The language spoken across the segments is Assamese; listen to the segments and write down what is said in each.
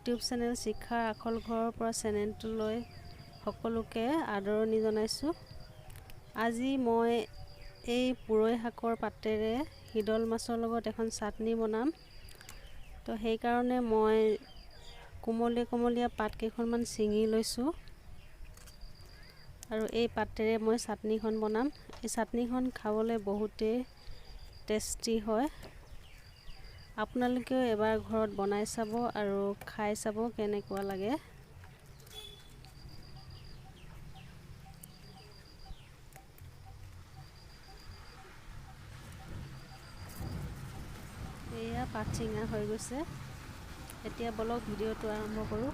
ইউটিউব চেনেল শিক্ষাৰ আখল ঘৰৰ পৰা চেনেলটোলৈ সকলোকে আদৰণি জনাইছোঁ। আজি মই এই পুৰৈ শাকৰ পাতেৰে শিদল মাছৰ লগত এখন চাটনি বনাম। তো সেইকাৰণে মই কোমলীয়া কোমলীয়া পাত কেইখনমান ছিঙি লৈছোঁ আৰু এই পাতেৰে মই চাটনিখন বনাম। এই চাটনিখন খাবলৈ বহুতেই টেষ্টি হয়। আপোনালোকেও এবাৰ ঘৰত বনাই চাব আৰু খাই চাব কেনেকুৱা লাগে। এয়া পাত ছিঙা হৈ গৈছে। এতিয়া বলক ভিডিঅ'টো আৰম্ভ কৰোঁ।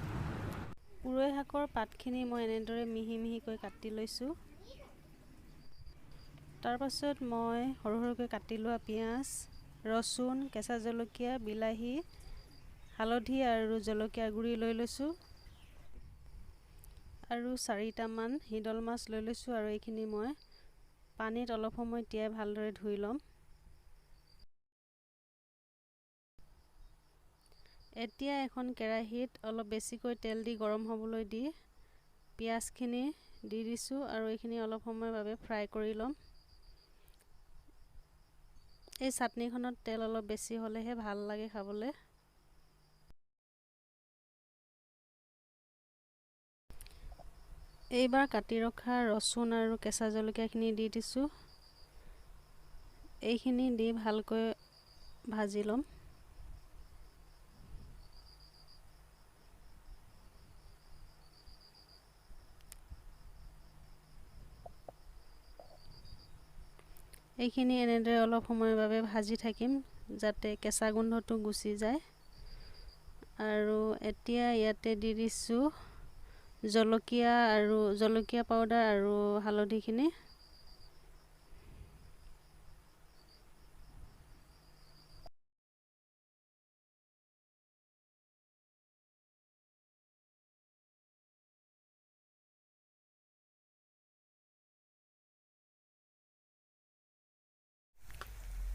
পুৰৈ শাকৰ পাতখিনি মই এনেদৰে মিহি মিহিকৈ কাটি লৈছোঁ। তাৰপাছত মই সৰু সৰুকৈ কাটি লোৱা পিঁয়াজ, ৰচুন, কেঁচা জলকীয়া, বিলাহী, হালধি আৰু জলকীয়াৰ গুড়ি লৈ লৈছোঁ আৰু চাৰিটামান শিদল মাছ লৈ লৈছোঁ আৰু এইখিনি মই পানীত অলপ সময় তিয়াই ভালদৰে ধুই ল'ম। এতিয়া এখন কেৰাহীত অলপ বেছিকৈ তেল দি গৰম হ'বলৈ দি পিঁয়াজখিনি দি দিছোঁ আৰু এইখিনি অলপ সময়ৰ বাবে ফ্ৰাই কৰি ল'ম। এই চাটনিখনত তেল অলপ বেছি হ'লেহে ভাল লাগে খাবলৈ। এইবাৰ কাটি ৰখা ৰচুন আৰু কেঁচা জলকীয়াখিনি দি দিছোঁ। এইখিনি দি ভালকৈ ভাজি ল'ম। এইখিনি এনেদৰে অলপ সময়ৰ বাবে ভাজি থাকিম যাতে কেঁচা গোন্ধটো গুচি যায়। আৰু এতিয়া ইয়াতে দি দিছোঁ জলকীয়া আৰু জলকীয়া পাউডাৰ আৰু হালধিখিনি।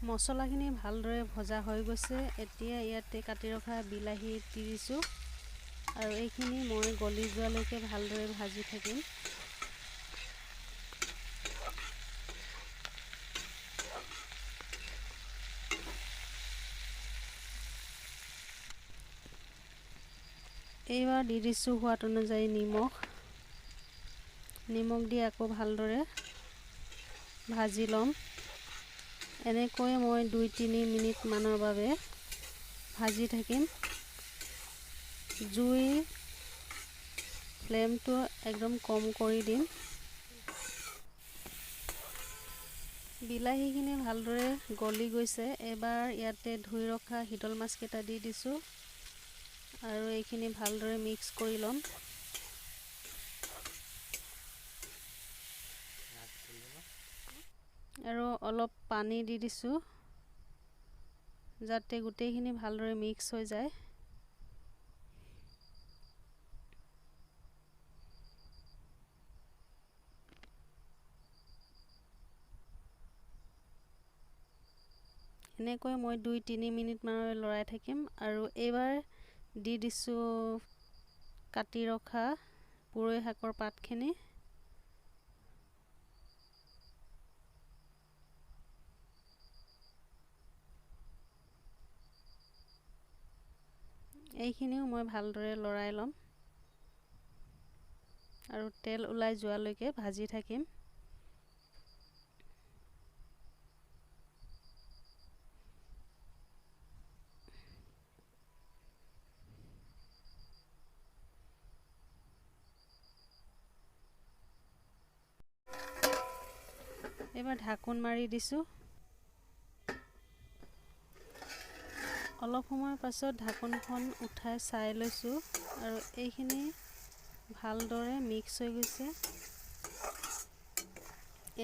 মছলাখিনি ভালদৰে ভজা হৈ গৈছে। এতিয়া ইয়াতে কাটি ৰখা বিলাহী দি দিছোঁ আৰু এইখিনি মই গলি যোৱালৈকে ভালদৰে ভাজি থাকিম। এইবাৰ দি দিছোঁ সোৱাদ অনুযায়ী নিমখ। নিমখ দি আকৌ ভালদৰে ভাজি ল'ম। এনেকৈ মই 2-3 মিনিটমানৰ বাবে ভাজি থাকিম। জুই ফ্লেমটো একদম কম কৰি দিম। বিলাহীখিনি ভালদৰে গলি গৈছে। এবাৰ ইয়াতে ধুই ৰখা শিদল মাছকেইটা দি দিছোঁ আৰু এইখিনি ভালদৰে মিক্স কৰি ল'ম। আৰু অলপ পানী দি দিছোঁ যাতে গোটেইখিনি ভালদৰে মিক্স হৈ যায়। এনেকৈ মই 2-3 মিনিটমানলৈ লৰাই থাকিম। আৰু এইবাৰ দি দিছোঁ কাটি ৰখা পুৰৈ শাকৰ পাতখিনি। এইখিনিও মই ভালদৰে লৰাই ল'ম আৰু তেল ওলাই যোৱালৈকে ভাজি থাকিম। এইবাৰ ঢাকোন মাৰি দিছোঁ। অলপ সময়ৰ পাছত ঢাকোনখন উঠাই চাই লৈছোঁ আৰু এইখিনি ভালদৰে মিক্স হৈ গৈছে।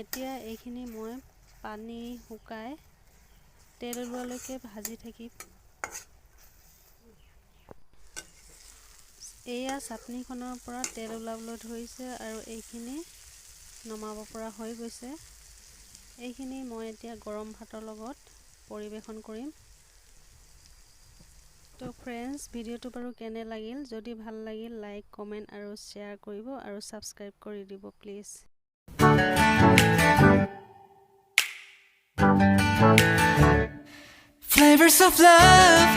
এতিয়া এইখিনি মই পানী শুকাই তেল ওলোৱালৈকে ভাজি থাকিম। এয়া চাটনিখনৰ পৰা তেল ওলাবলৈ ধৰিছে আৰু এইখিনি নমাব পৰা হৈ গৈছে। এইখিনি মই এতিয়া গৰম ভাতৰ লগত পৰিৱেশন কৰিম। তো ফ্ৰেণ্ডছ, ভিডিঅ'টো বাৰু কেনে লাগিল? যদি ভাল লাগিল, লাইক, কমেণ্ট আৰু শ্বেয়াৰ কৰিব আৰু ছাবস্ক্ৰাইব কৰি দিব প্লিজ। Flavors of love.